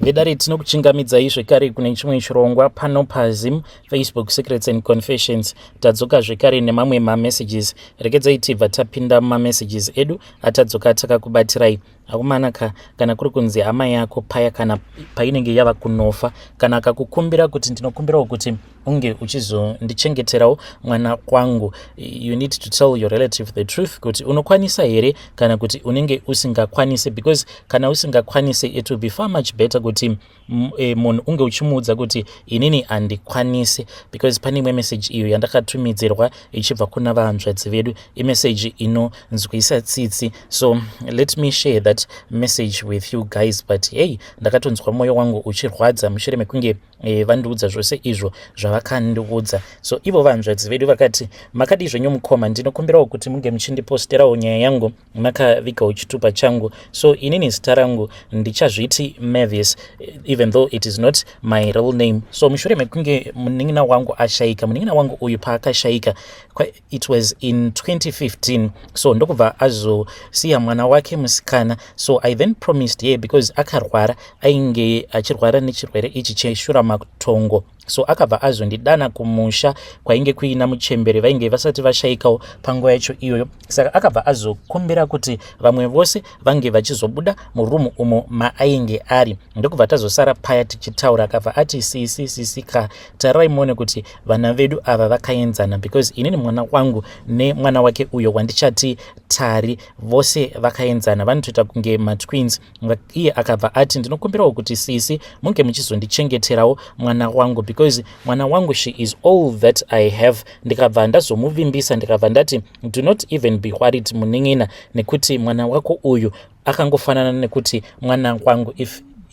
Vedare, tinokuchingamidzai zvekare kune chimwe chirongwa pano paZim Facebook Secrets and Confessions. Tadzoka zvekare nemamwe mamessages. Regedzai tibva tapinda mumamessages edu atadzoka takakubatirai. Akomana ka, kana kuri kunzi hama yako paya kana painenge yava kunofa, kana akakukumbira kuti ndinokumbirawo kuti unge uchizondichengeterawo mwana wangu, you need to tell your relative the truth kuti unokwanisa here kana kuti unenge usingakwanisi, because kana usingakwanisi, it will be far much better kuti munhu unge uchimuudza kuti inini handikwanisi, because pane imwe message iyo yandakatumidzirwa ichibva kuna vahanzvadzi vedu, imeseji inonzwisa tsitsi. So let me share that message with you guys. But hey, ndakatonzwa mwoyo wangu uchirwadza mushure mekunge vandiudza zvose izvo zvavakandiudza. So ivo vanzvadzi vedu vakati, "Makadi zvenyu mukoma? Ndinokumbirawo kuti munge muchindiposterawo nyaya yangu makavigawo chitupa changu. So inini zita rangu ndichazviti Mavis, even though it is not my real name. So mushure mekunge munin'ina wangu ashayika, munin'ina wangu uyu paakashayika, it was in 2015, so ndokubva azosiya mwana wake musikana. So I then promised her, because akarwara, ainge achirwara nechirwere ichi cheshuramatongo. So akabva azondidana kumusha kwainge kuina muchembere vainge vasati vashayikawo panguva yacho iyoyo. Saka akabva azokumbira kuti vamwe vose vange vachizobuda murumu umo maainge ari. Ndokubva tazosara paya tichitaura. Akabva ati, 'Sisi, sisi ka, tarirai muone kuti vana vedu ava vakaenzana, because inini mwana wangu nemwana wake uyo wandichati Tari, vose vakaenzana, vanotoita kunge matwins.' Iye akabva ati, 'Ndinokumbirawo kuti sisi munge muchizondichengeterawo mwana wangu, because mwana wangu, she is all that I have.' Ndikabva ndazomuvimbisa, ndikabva ndati, 'Do not even be worried, munin'ina, nekuti mwana wako uyu akangofanana nekuti mwana wangu.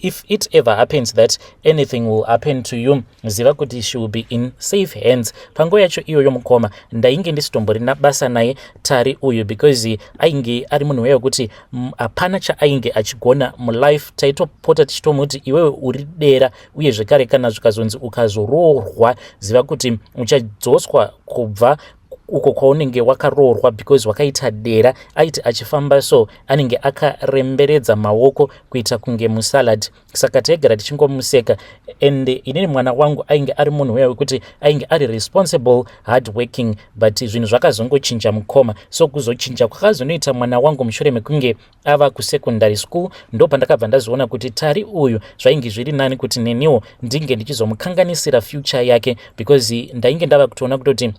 If it ever happens that anything will happen to you, ziva kuti she will be in safe hands.' Panguva yacho iyoyo, mukoma, ndainge ndisitomborina basa naye Tari uyu, because ainge ari munhu weyo kuti hapana chaainge achigona mulife. Taitopota tichitomuti, 'Iwewe uri dera, uye zvekare kana zvikazonzi ukazoroorwa, ziva kuti uchadzoswa kubva uko kwaunenge wakaroorwa, because wakaita dera.' Aiti achifamba so, anenge akaremberedza maoko kuita kunge musalad. Saka taigara tichingomuseka. And inini mwana wangu ainge ari munhu uya wekuti ainge ari responsible, hard working. But zvinhu zvakazongochinja, mukoma. So kuzochinja kwakazonoita mwana wangu mushure mekunge ava kusecondary school, ndo pandakabva ndazoona kuti Tari uyu zvainge zviri nani kuti neniwo ndinge ndichizomukanganisira future yake, because ndainge ndava kutoona kutoti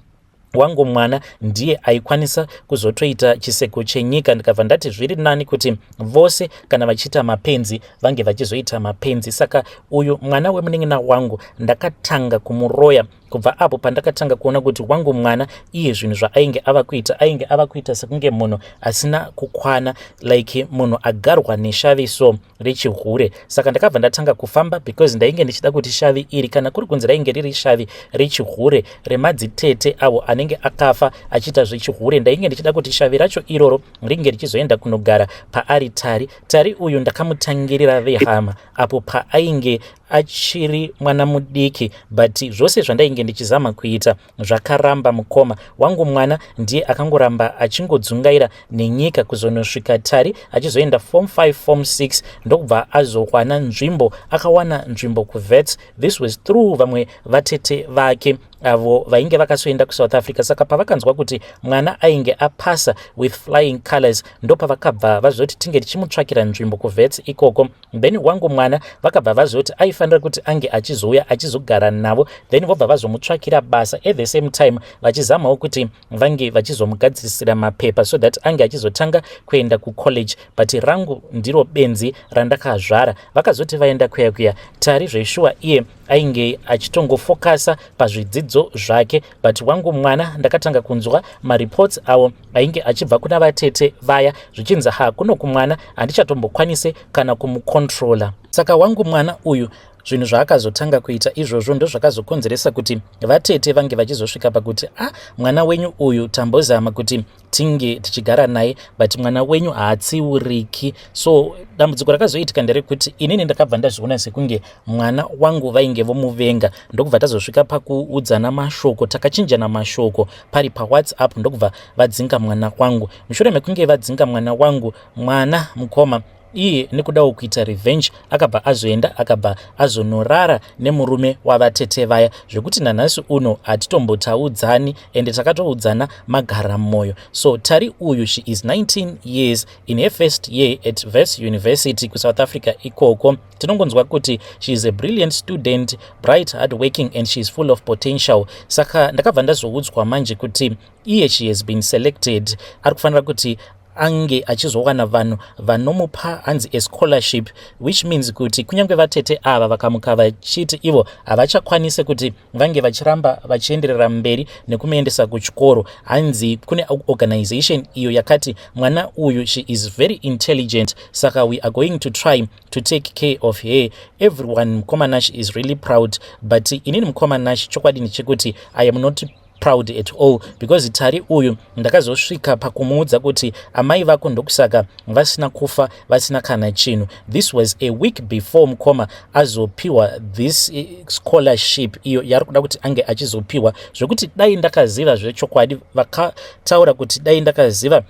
wangu mwana ndiye aikwanisa kuzotoita chiseko chenyika. Ndikabva ndati zviri nani kuti vose kana vachiita mapenzi, vange vachizoita mapenzi. Saka uyu mwana wemunin'ina wangu ndakatanga kumuroya kubva apo pandakatanga kuona kuti wangu mwana iye zvinhu zvaainge ava kuita, ainge ava kuita sekunge munhu asina kukwana, like munhu agarwa neshavi so rechihure. Saka ndakabva ndatanga kufamba, because ndainge ndichida kuti shavi iri, kana kuri kunzi rainge riri shavi rechihure remadzitete avo anenge akafa achiita zvechihure, ndainge ndichida kuti shavi racho iroro ringe richizoenda kunogara paari Tari. Tari uyu ndakamutangirira, vehama, apo paainge achiri mwana mudiki. But zvose zvandainge ndichizama kuita zvakaramba, mukoma. Wangu mwana ndiye akangoramba achingodzungaira nenyika kuzonosvika Tari achizoenda form 5, form 6, ndokubva azowana nzvimbo. Akawana nzvimbo kuWits. This was through vamwe vatete vake avo vainge vakasoenda kuSouth Africa. Saka pavakanzwa kuti mwana ainge apasa with flying colors, ndopavakabva vazoti tinge tichimutsvakira nzvimbo kuWits ikoko. Then wangu mwana vakabva vazoti aifanira kuti ange achizouya achizogara navo, then vobva vazomutsvakira basa, at the same time vachizamawo kuti vange vachizomugadzirisira mapepa so that ange achizotanga kuenda kucollege. But rangu ndiro benzi randakazvara. Vakazoti vaenda kuya kuya, Tari zveshuwa iye ainge achitongofokasa pazvidzidzo zvake. But wangu mwana ndakatanga kunzwa mareports avo ainge achibva kuna vatete vaya, zvichinzi, 'Ha, kuno kumwana handichatombokwanise kana kumukontrola.' Saka wangu mwana uyu zvinhu zvaakazotanga kuita izvozvo ndozvakazokonzeresa kuti vatete vange vachizosvika pakuti, 'A ah, mwana wenyu uyu tambozama kuti tinge tichigara naye, but mwana wenyu haatsiuriki.' So dambudziko rakazoitika nderekuti inini ndakabva ndazviona sekunge mwana wangu vainge vomuvenga. Ndokubva tazosvika pakuudzana mashoko, takachinjana mashoko pari paWhatsApp, ndokubva vadzinga mwana wangu. Mushure mekunge vadzinga mwana wangu, mwana, mukoma, Iye nekudawo kuita revenge akabva azoenda, akabva azonorara nemurume wavatete vaya, zvekuti nanhasi uno hatitombotaudzani, ende takatoudzana magara mwoyo. So Tari uyu, she is 19 years, in her first year at Wits University kuSouth Africa ikoko. Tinongonzwa kuti she is a brilliant student, bright, hard working and she is full of potential. Saka ndakabva ndazoudzwa manje kuti iye she has been selected, ari kufanira kuti ange achizowana vanhu vanomupa, hanzi, a scholarship, which means kuti kunyange vatete ava vakamuka vachiti ivo havachakwanisi kuti vange vachiramba vachienderera mberi nekumuendesa kuchikoro, hanzi kune organization iyo yakati mwana uyu, she is very intelligent, saka we are going to try to take care of her. Everyone, Mukoma Nash, is really proud, but inini, Mukoma Nash, chokwadi ndechekuti I am not proud at all, because Tari uyu ndakazosvika pakumuudza kuti amai vako ndokusaka vasina kufa vasina kana chinhu. This was a week before mukoma azopiwa this scholarship iyo yaari kuda kuti ange achizopiwa, zvokuti dai ndakaziva zvechokwadi, vakataura kuti dai ndakaziva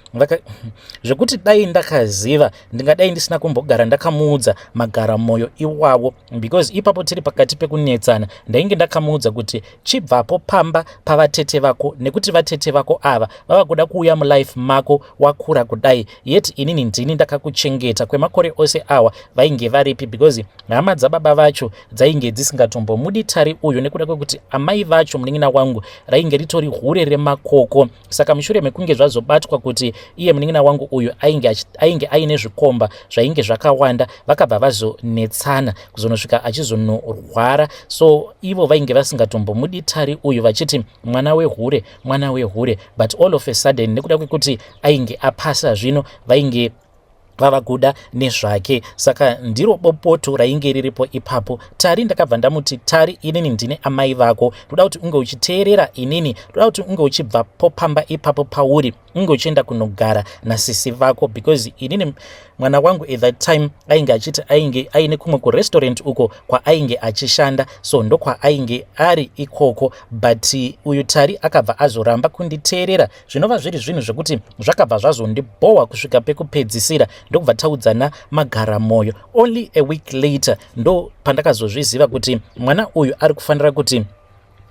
zvekuti dai ndakaziva, ndingadai ndisina kumbogara ndakamuudza magara mwoyo iwawo, because ipapo tiri pakati pekunetsana, ndainge ndakamuudza kuti chibvapo pamba pavatete vako, nekuti vatete vako ava vava kuda kuuya mulife mako wakura kudai, yet inini ndini ndakakuchengeta kwemakore ose awa. Vainge varipi? Because hama dzababa vacho dzainge dzisingatombomudi Tari uyu, nekuda kwekuti amai vacho, munin'ina wangu, rainge ritori hure remakoko. Saka mushure mekunge zvazobatwa kuti iye munin'ina wangu uyu ainge aine zvikomba zvainge zvakawanda, vakabva vazonetsana kuzonosvika achizonorwara. So ivo vainge vasingatombomudi Tari uyu, vachiti mwana wehure, mwana wehure. But all of a sudden, nekuda kwekuti ainge apasa zvino, vainge vava kuda nezvake. Saka ndiro bopoto rainge riripo ipapo. Tari ndakabva ndamuti, "Tari, inini ndine amai vako. Ndoda kuti unge uchiteerera inini. Ndoda kuti unge uchibvapo pamba ipapo pauri, unge uchienda kunogara nasisi vako," because inini mwana wangu at that time ainge achiti ainge aine kumwe kurestaurant uko kwaainge achishanda, so ndokwaainge ari ikoko. But uyu Tari akabva azoramba kunditeerera, zvinova zviri zvinhu zvekuti zvakabva zvazondibhohwa kusvika pekupedzisira, ndokubva taudzana magara mwoyo. Only a week later ndo pandakazozviziva kuti mwana uyu ari kufanira kuti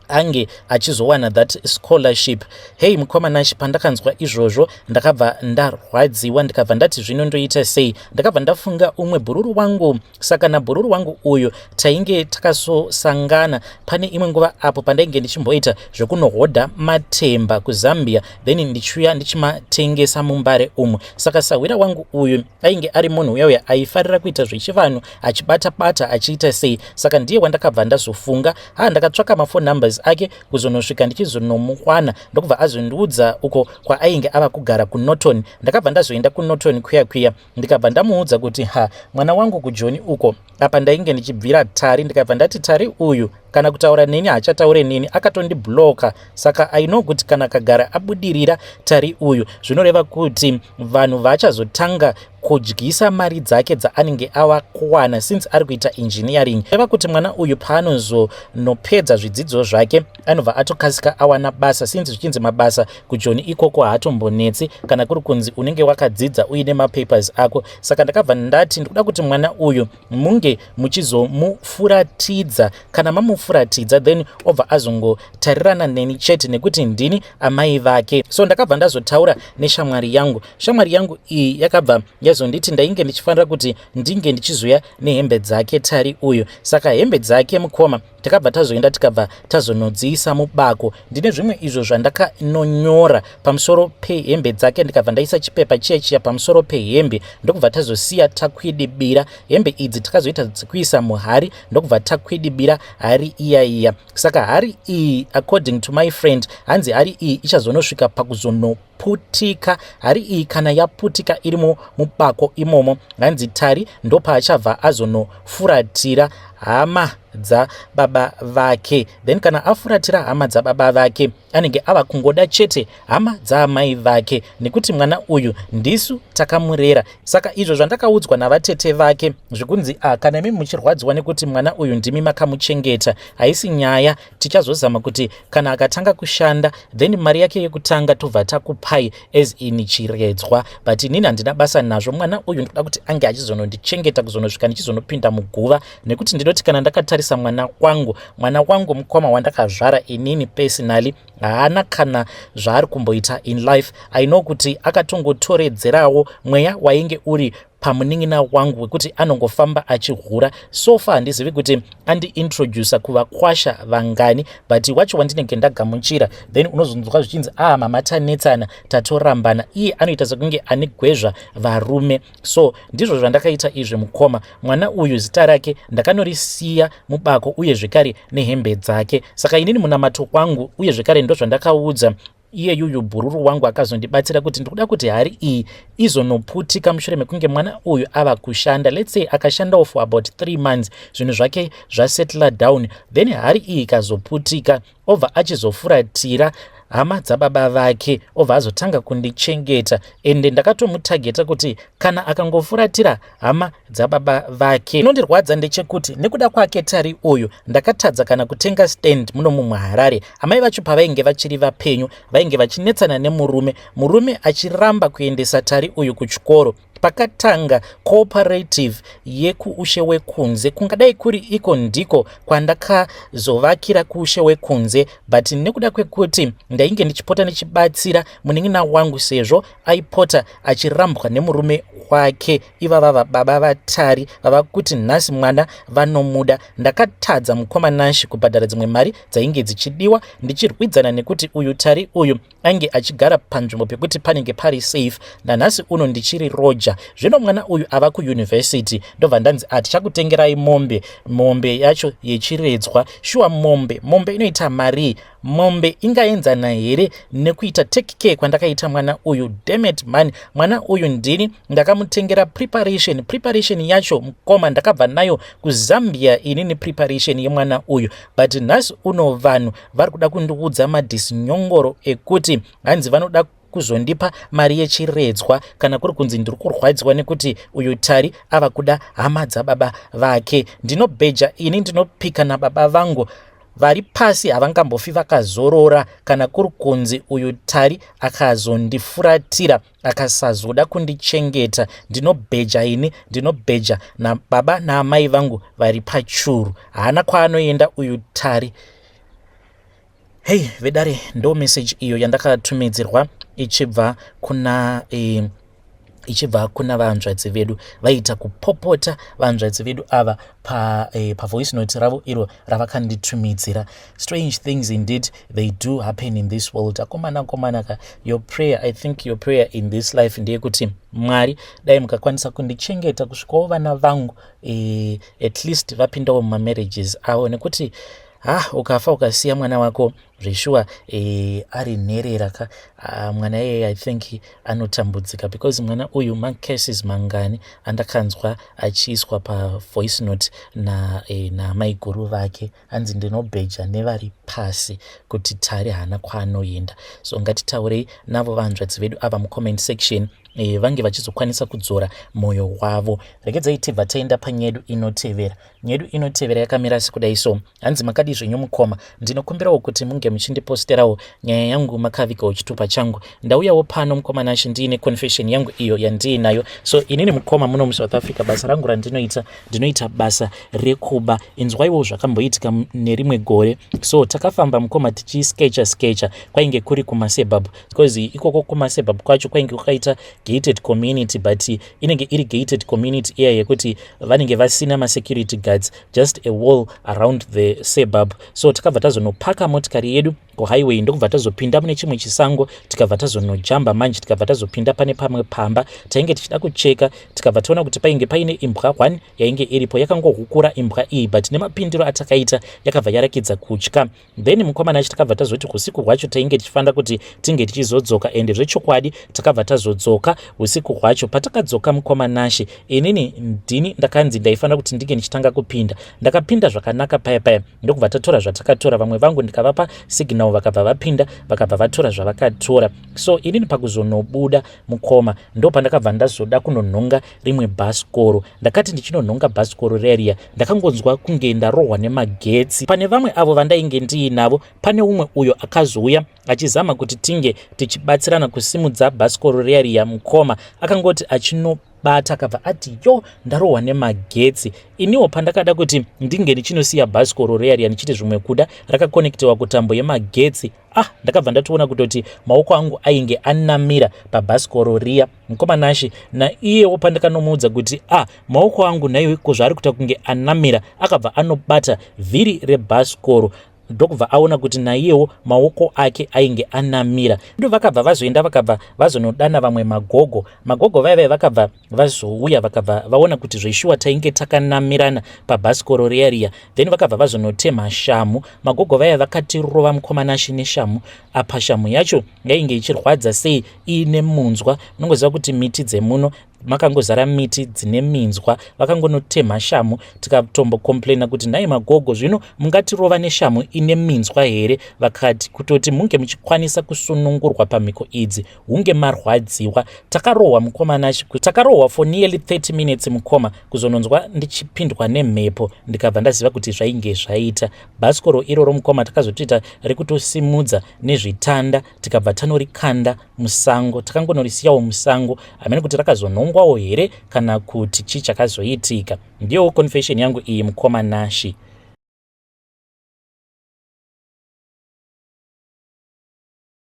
ange achizowana that scholarship. Hei, Mukoma Nash, pandakanzwa izvozvo ndakabva ndarwadziwa, ndikabva ndati zvino ndoita sei? Ndakabva ndafunga umwe bhururu wangu. Saka nabhururu wangu uyu tainge takasosangana pane imwe nguva apo pandainge ndichimboita zvekunohodha matemba kuZambia, then ndichiuya ndichimatengesa muMbare umu. Saka sahwira wangu uyu ainge ari munhu uya uya aifarira kuita zvechivanhu, achibata bata, achiita sei. Saka ndiye wandakabva ndazofunga. Ha, ndakatsvaka maphone numbers ake kuzonosvika ndichizonomuwana, ndokubva azondiudza uko kwaainge ava kugara kuNorton. Ndakabva ndazoenda kuNorton kuya kuya, ndikabva ndamuudza kuti, "Ha, mwana wangu kuJoni uko." Apa ndainge ndichibvira Tari. Ndikabva ndati, "Tari uyu kana kutaura neni haachataure neni, akatondibloka. Saka I know kuti kana akagara abudirira Tari uyu, zvinoreva kuti vanhu vachazotanga kudyisa mari dzake dzaanenge ava kuwana since ari kuita engineering. Reva kuti mwana uyu paanozonopedza zvidzidzo zvake, anobva atokasika awana basa, since zvichinzi mabasa kuJoni ikoko haatombonetsi kana kuri kunzi unenge wakadzidza uine mapapers ako. Saka ndakabva ndati ndikuda kuti mwana uyu munge muchizomufuratidza. Kana mamufuratidza, then obva azongotarirana neni chete, nekuti ndini amai vake." So ndakabva ndazotaura neshamwari yangu. Shamwari yangu iyi yakabva yazonditi ndainge ndichifanira kuti ndinge ndichizoya nehembe dzake Tari uyu. Saka hembe dzake, mukoma, takabva tazoenda, tikabva tazonodziisa mubako. Ndine zvimwe izvo zvandakanonyora pamusoro pehembe dzake, ndikabva ndaisa chipepa chiya chiya pamusoro pehembe, ndokubva tazosiya takwidibira hembe idzi. Takazoita dzekuisa muhari, ndokubva takwidibira hari iya iya. Saka hari iyi, according to my friend, hanzi hari iyi ichazonosvika pakuzonoputika. Hari iyi kana yaputika irimo mubako imomo, hanzi Tari ndopaachabva azonofuratira hama dzababa vake. Then kana afuratira hama dzababa vake, anenge ava kungoda chete hama dzaamai vake, nekuti mwana uyu ndisu takamurera. Saka izvo zvandakaudzwa navatete vake zvekunzi, "A, kana imi muchirwadziwa nekuti mwana uyu ndimi makamuchengeta, haisi nyaya. Tichazozama kuti kana akatanga kushanda, then mari yake yekutanga tobva takupai." Ndakakupai as in chiredzwa, but inini handina basa nazvo. Mwana uyu ndoda kuti ange achizonondichengeta kuzonosvika ndichizonopinda muguva, nekuti ndinoti kana ndakatarisa mwana wangu, mwana wangu mukoma wandakazvara inini personally, haana kana zvaari kumboita in life. I know kuti akatongotoredzerawo mweya wainge uri pamunin'ina wangu wekuti anongofamba achihura. So far handizivi kuti andiintroduca kuvakwasha vangani, but wacho wandinenge ndagamuchira, then unozonzwa zvichinzi, "Ah, mama, tanetsana, tatorambana." Iye anoita sekunge ane gwezva varume. So ndizvo zvandakaita izvi, mukoma. Mwana uyu zita rake ndakanorisiya mubako, uye zvekare nehembe dzake. Saka inini munamato wangu, uye zvekare ndo zvandakaudza iyeyuyu bhururu wangu akazondibatsira, kuti ndikuda kuti hari iyi izonoputika mushure mekunge mwana uyu ava kushanda. Let's say akashandawo for about 3 months, zvinhu zvake zvasettla down, then hari iyi ikazoputika, obva achizofuratira hama dzababa vake, obva azotanga kundichengeta. Ende ndakatomutargeta kuti kana akangofuratira hama dzababa vake. Inondirwadza ndechekuti nekuda kwake Tari uyu, ndakatadza kana kutenga stand muno mumuHarare. Amai vacho pavainge vachiri vapenyu, vainge vachinetsana nemurume, murume achiramba kuendesa Tari uyu kuchikoro. Pakatanga cooperative yekuUshe Wekunze, kungadai kuri iko ndiko kwandakazovakira kuUshe Wekunze, but nekuda kwekuti ndainge ndichipota ndichibatsira munin'ina wangu, sezvo aipota achirambwa nemurume wake, ivava baba vaTari vava kuti nhasi mwana vanomuda, ndakatadza, mukoma Nashi, kubhadhara dzimwe mari dzainge dzichidiwa, ndichirwidzana nekuti uyu Tari uyu ainge achigara panzvimbo pekuti panenge pari safe. Nanhasi uno ndichiri roja. Zvino mwana uyu ava kuyunivhesiti, ndobva ndanzi, "Atichakutengerai mombe." Mombe yacho yechiredzwa, shuwa? Mombe inoita marii? Mombe ingaenzana here nekuita take care kwandakaita mwana uyu? Dammit man, mwana uyu ndini ndakamutengera preparation. Preparation yacho, mukoma, ndakabva nayo kuZambia inini, preparation yemwana uyu. But nhasi uno vanhu vari kuda kundiudza madhisinyongoro ekuti hanzi vanoda kuzondipa mari yechiredzwa, kana kuri kunzi ndiri kurwadziwa nekuti uyu Tari ava kuda hama dzababa vake. Ndinobheja ini, ndinopika nababa vangu vari pasi, havangambofi vakazorora kana kuri kunzi uyu Tari akazondifuratira, akasazoda kundichengeta. Ndinobheja ini, ndinobheja nababa naamai vangu vari pachuru, haana kwaanoenda uyu Tari. Hei vedare, ndo message iyo yandakatumidzirwa ichibva kuna vanzvadzi vedu. Vaita kupopota vanzvadzi vedu ava pavoice note ravo iro ravakanditumidzira. Strange things indeed, they do happen in this world. Akomana, akomana ka, your prayer, I think your prayer in this life ndeyekuti, "Mwari, dai mukakwanisa kundichengeta kusvikawo vana vangu at least vapindawo mumamarriages avo," nekuti ha, ukafa ukasiya mwana wako zveshuwa ari nherera ka, mwana iyeye I think anotambudzika, because mwana uyu, macases mangani andakanzwa achiiswa pavoice note namaiguru vake, hanzi, "Ndinobheja nevari pasi kuti Tari haana kwaanoenda." So ngatitaurei navo vanzvadzi vedu ava mucomment section, vange vachizokwanisa kudzora mwoyo wavo. Regedzai tibva taenda panyedu inotevera. Nyedu inotevera yakamira sekudai so. Hanzi, "Makadi zvenyu mukoma? Ndinokumbirawo kuti munge muchindiposterawo nyaya yangu makavigawo chitupa changu. Ndauyawo pano, mukoma Nashe, ndiine confession yangu iyo yandiinayo. So inini, mukoma, muno muSouth Africa, basa rangu randinoita, ndinoita basa rekuba. Inzwaiwo zvakamboitika nerimwe gore. So takafamba, mukoma, tichiskecha skecha. Kwainge kuri kumasuburb, because ikoko kumasuburb kwacho kwainge kwakaita gated community, but inenge iri gated community iya yekuti vanenge vasina masecurity guards, just a wall around the suburb. So takabva tazonopaka motikari yedu kuhighway, ndokubva tazopinda mune chimwe chisango, tikabva tazonojamba manje, tikabva tazopinda pane pamwe pamba. Tainge tichida kucheka, tikabva taona kuti painge paine imbwa one yainge iripo yakangohukura imbwa iyi, but nemapindiro atakaita yakabva yarakidza kutya. Then mukomana achi, takabva tazoti usiku hwacho tainge tichifanira kuti tinge tichizodzoka, ende zvechokwadi takabva tazodzoka usiku hwacho. Patakadzoka, mukoma Nashe, inini ndini ndakanzi ndaifanira kuti ndinge ndichitanga kupinda. Ndakapinda zvakanaka paya paya, ndokubva tatora zvatakatora. Vamwe vangu ndikavapa signal. navo vakabva vapinda, vakabva vatora zvavakatora. So inini pakuzonobuda mukoma, ndo pandakabva ndazoda kunonhonga rimwe bhasikoro. Ndakati ndichinonhonga bhasikoro riya riya, ndakangonzwa kunge ndarohwa nemagetsi. Pane vamwe avo vandainge ndiinavo, pane umwe uyo akazouya achizama kuti tinge tichibatsirana kusimudza bhasikoro riya riya. Mukoma, akangoti achinobata akabva ati, "Yo, ndarohwa nemagetsi." Iniwo pandakada kuti ndinge ndichinosiya bhasikoro riya riya, ndichiti zvimwe kuda rakakonektewa kutambo yemagetsi, ah, ndakabva ndatoona kutoti maoko angu ainge anamira pabhasikoro riya. Mukoma Nashe, naiyewo pandakanomuudza kuti, "Ah, maoko angu naiwo ko zvaari kuita kunge anamira," akabva anobata vhiri rebhasikoro, ndokubva aona kuti naiyewo maoko ake ainge anamira. Ndo vakabva vazoenda, vakabva vazonodana vamwe magogo. Magogo vaivai vakabva vazouya, vakabva vaona kuti zveshuwa tainge takanamirana pabhasikoro riya riya. Then vakabva vazonotema shamhu. Magogo vaiva vakatirova, mukoma Nashe, neshamhu. Apa shamhu yacho yainge ichirwadza sei, iine munzwa. Unongoziva kuti miti dzemuno makangozara miti dzine minzwa. Vakangonotemha shamhu, tikatombokomplaina kuti, "Nhai magogo, zvino mungatirova neshamhu ine minzwa here?" Vakati, "Kutoti munge muchikwanisa kusunungurwa pamhiko idzi, hunge marwadziwa." Takarohwa, mukoma Nashe, takarohwa for nearly 30 minutes. Mukoma, kuzononzwa ndichipindwa nemhepo, ndikabva ndaziva kuti zvainge zvaita. Bhasikoro iroro, mukoma, takazotoita rekutosimudza nezvitanda, tikabva tanorikanda musango. Takangonorisiyawo musango, hamene kuti rakazonhongwawo here kana kuti chii chakazoitika. Ndiyowo confession yangu iyi, mukoma Nashe.